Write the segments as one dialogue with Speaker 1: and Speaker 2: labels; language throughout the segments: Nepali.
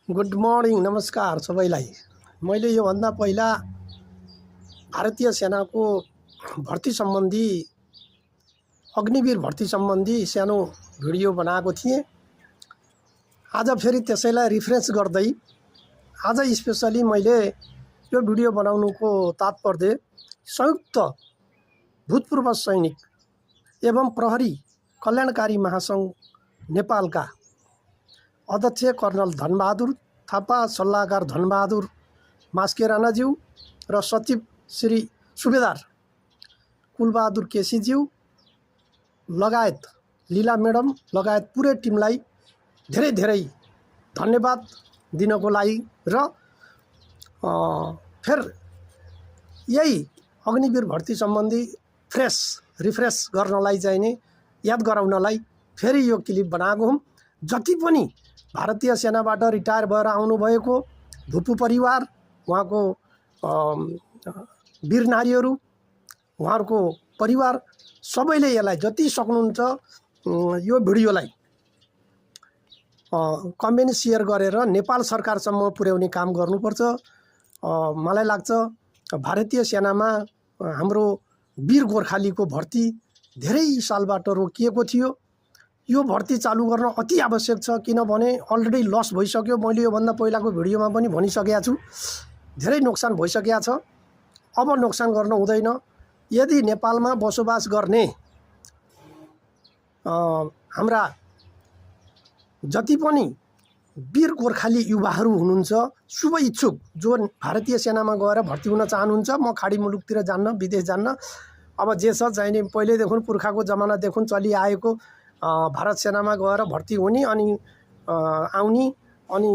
Speaker 1: गुड मर्निङ, नमस्कार सबैलाई। मैले योभन्दा पहिला भारतीय सेनाको भर्ती सम्बन्धी अग्निवीर भर्ती सम्बन्धी सानो भिडियो बनाएको थिएँ। आज फेरि त्यसैलाई रिफ्रेस गर्दै आज स्पेसली मैले यो भिडियो बनाउनुको तात्पर्य संयुक्त भूतपूर्व सैनिक एवं प्रहरी कल्याणकारी महासङ्घ नेपालका अध्यक्ष कर्नल धनबहादुर थापा, सल्लाहकार धनबहादुर मास्के राणाज्यू र सचिव श्री सुबेदार कुलबहादुर केसीज्यू लगायत लीला मैडम लगायत पुरै टिमलाई धेरै धेरै धन्यवाद दिनको लागि र फेर यही अग्निवीर भर्ती सम्बन्धी रिफ्रेस गर्नलाई चाहिने याद गराउनलाई फेरि यो क्लिप बनाएको हुँ। जति पनि भारतीय सेनाबाट रिटायर भएर आउनुभएको भूपू परिवार, उहाँको वीर नारीहरू, उहाँहरूको परिवार सबैले यसलाई जति सक्नुहुन्छ यो भिडियोलाई कमेन्ट सेयर गरेर नेपाल सरकारसम्म पुर्याउने काम गर्नुपर्छ। मलाई लाग्छ भारतीय सेनामा हाम्रो वीर गोर्खालीको भर्ती धेरै सालबाट रोकिएको थियो। यो भर्ती चालू गर्न अति आवश्यक छ, किनभने अलरेडी लस भइसक्यो। मैले योभन्दा पहिलाको भिडियोमा पनि भनिसकेको छु, धेरै नोक्सान भइसकेको छ। अब नोक्सान गर्न हुँदैन। यदि नेपालमा बसोबास गर्ने हाम्रा जति पनि वीर गोर्खाली युवाहरू हुनुहुन्छ, शुभ इच्छुक जो भारतीय सेनामा गएर भर्ती हुन चाहनुहुन्छ, म खाडी मुलुकतिर जान्न, विदेश जान्न, अब जे छ चाहिने पहिलेदेखि पुर्खाको जमानादेखि चलिआएको भारत सेनामा गएर भर्ती हुने अनि आउने अनि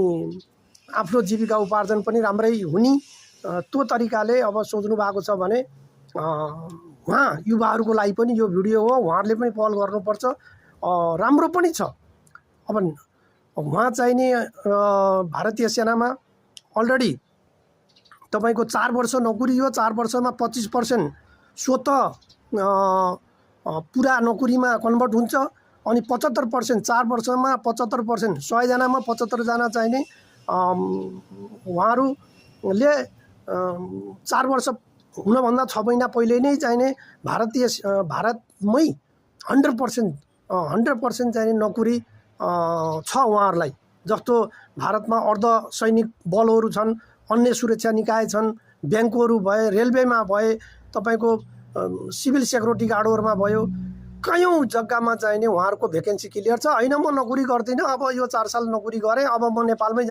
Speaker 1: आफ्नो जीविका उपार्जन पनि राम्रै हुने, त्यो तरिकाले अब सोच्नु भएको छ भने उहाँ युवाहरूको लागि पनि यो भिडियो हो। उहाँहरूले पनि पहल गर्नुपर्छ, राम्रो पनि छ। अब उहाँ चाहिने भारतीय सेनामा अलरेडी तपाईको 4 वर्ष नोकरी हो। 4 वर्षमा 25% स्वत पुरा नोकरीमा कन्भर्ट हुन्छ अनि 75% 4 वर्षमा 75%, 100 जनामा 75 जना चाहिने उहाँहरूले 4 वर्ष हुनभन्दा 6 महिना पहिले नै चाहिने भारतमै 100% चाहिने नोकरी छ उहाँहरूलाई। जस्तो भारतमा अर्ध सैनिक बलहरू छन्, अन्य सुरक्षा निकाय छन्, ब्याङ्कहरू भए, रेलवेमा भए, तपाईको सिभिल सेक्युरिटी गार्डहरूमा भयो, कयौँ जग्गामा चाहिने उहाँहरूको भ्याकेन्सी क्लियर छ। हैन म नोकरी गर्दिनँ, अब यो 4 साल नोकरी गरेँ, अब म नेपालमै